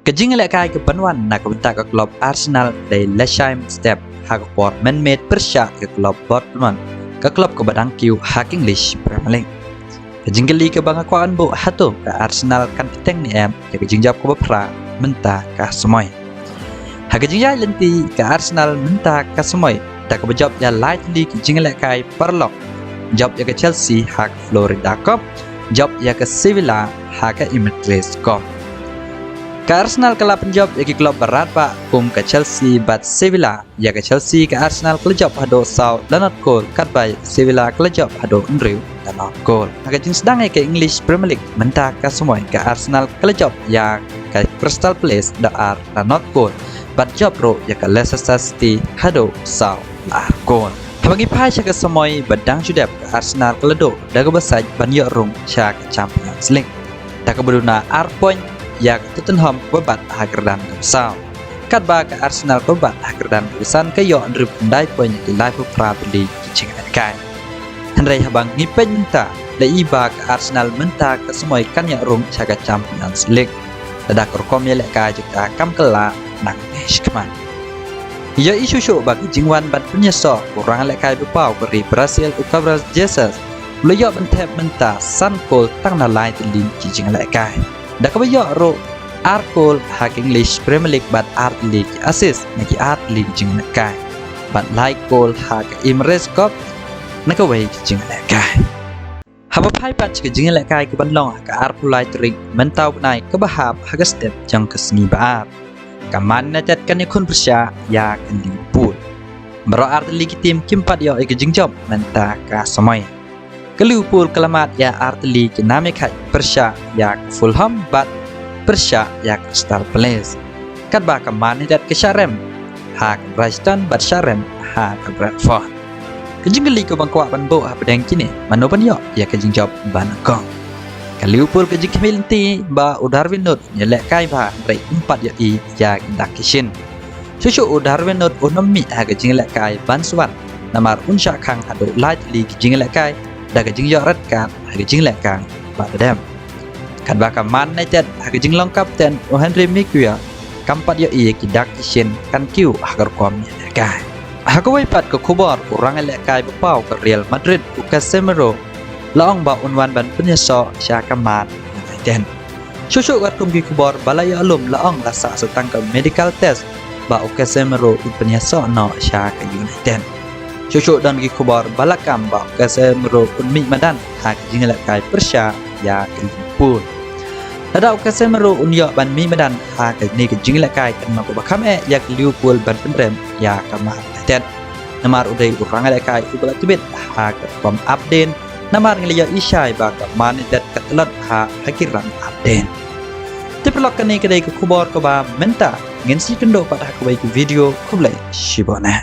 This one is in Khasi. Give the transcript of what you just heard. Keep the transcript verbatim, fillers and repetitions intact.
Ka jingïalehkai kaban wan na ka bynta ka klub Arsenal ka dei lashai mynstep ha ka por mynmiet pyrshah ka klub Bournemouth, ka klub kaba dang kiew ha ka English Premier League. Ka jingkylli kaba nga kwah ban buh, hato ka Arsenal kan bteng ne em ïa ka jingjop kaba phra mynta ka samoi? Ha ka jingïaid lynti ka Arsenal mynta ka samoi da kaba jop ïa lai tylli ki jingïalehkai paralok. Jop ïa ka Chelsea ha ka Florida Cup, jop ïa ka Sevilla ha ka Emirates Cup. Ka Arsenal ka la pynjop ïa ki klub ba radbah kum ka Chelsea bad Sevilla. Ïa ka Chelsea ka Arsenal ka la jop haduh saw la nod kol, katba ïa ka Sevilla ka la jop haduh hynriew la nod kol. Ha ka jingsdang ïa ka English Premier League mynta ka samoi ka Arsenal ka la jop ïa ka Crystal Palace da ar la nod kol, bad jop ruh ïa ka Leicester City haduh saw la ar kol. Haba ngi phai sha ka samoi ba dang shu dep, ka Arsenal ka la duh da kaba sait ban ïoh rung sha ka Champions League da kaba duna ar point ïa ka Tottenham kaba bat ha ka kyrdan kaba saw. Katba ka Arsenal kaba bat ha ka kyrdan kaba san ka ïoh hynriewphew khyndai point ïa ki laiphew phra tylli ki jingïalehkai. Hynrei haba ngi peit mynta, la i ba ka Arsenal mynta ka samoi kan ïoh rung sha ka Champions League. Lada ka rukom ïalehkai jong ka kam kylla nang ne shikmat. Ïohi shuh shuh ba ka jingwan ban pynïasoh u rangïalehkai ba paw ka ri Brazil u Gabriel Jesus u la ïoh ban thep mynta san kol tang na lai tylli ki jingïalehkai, da kaba ïoh ruh ar kol ha ka English Premier League bad ar tylli ki assist na ki ar tylli ki jingïalehkai, bad lai kol ha ka Emirates Cup na kawei ka jingïalehkai. Haba phai pat sha ka jingïalehkai kaban long ha ka arphew lai tarik mynta u bnai kaba hap ha ka step jong ka sngi ba ar, ka Man United kan ïakhun pyrshah ïa ka Liverpool. Baroh ar tylli ki team kim pat ïoh ïa ka jingjop mynta ka samoi. Ka Liverpool ka la mad ïa ar tylli ki nam ïakhaid pyrshah ïa ka Fulham bad pyrshah ïa ka Crystal Palace. Katba ka Man United ka shah rem ha ka Brighton bad shah rem ha ka Brentford. Ka jingkylli kaba nga kwah ban buh hapdeng kine, mano ban ïoh ïa ka jingjop ba nyngkong? Ka Liverpool ka jingkhmih lynti ba u Darwin Nunez un ïalehkai bha, hynrei um pat ïohi ïa ki dak ki shin. Shuh shuh u Darwin Nunez un ym mih ha ka jingïalehkai ban shu wan, namar un shah khang haduh lai tylli ki jingïalehkai da ka jingïoh red card ha ka jingïalehkai ba la dep. Katba ka Man United ha ka jinglong kapten u Henry Maguire kam pat ïohi ïa ki dak ki shin, kan kiew ha ka rukom ïalehkai. Ha kawei pat ka khubor, u rangïalehkai ba paw ka Real Madrid u Casemiro la ong ba un wan ban pynïasoh sha ka Man United. Shuh shuh katkum ki khubor ba la ïoh lum, la ong la sah sa tang ka medical test ba u Casemiro un pynïasoh noh sha ka United. Shuh shuh don ki khubor ba la kam ba u Casemiro un mih madan ha ka jingïalehkai pyrshah ïa ka Liverpool. Lada u Casemiro un ïoh ban mih madan ha kane ka jingïalehkai, kan long kaba kham eh ïa ka Liverpool ban pynrem ïa ka Man United. Namar u dei u rangïalehkai uba la tbit ha ka rukom update. Namar ngi la ïohi shai ba ka Man United ka tlot ha, ha ki rang update. Te paralok, kane ka dei ka khubor kaba mynta. Ngin sa ïakynduh pat ha kawei ka video. Khublei shibun eh.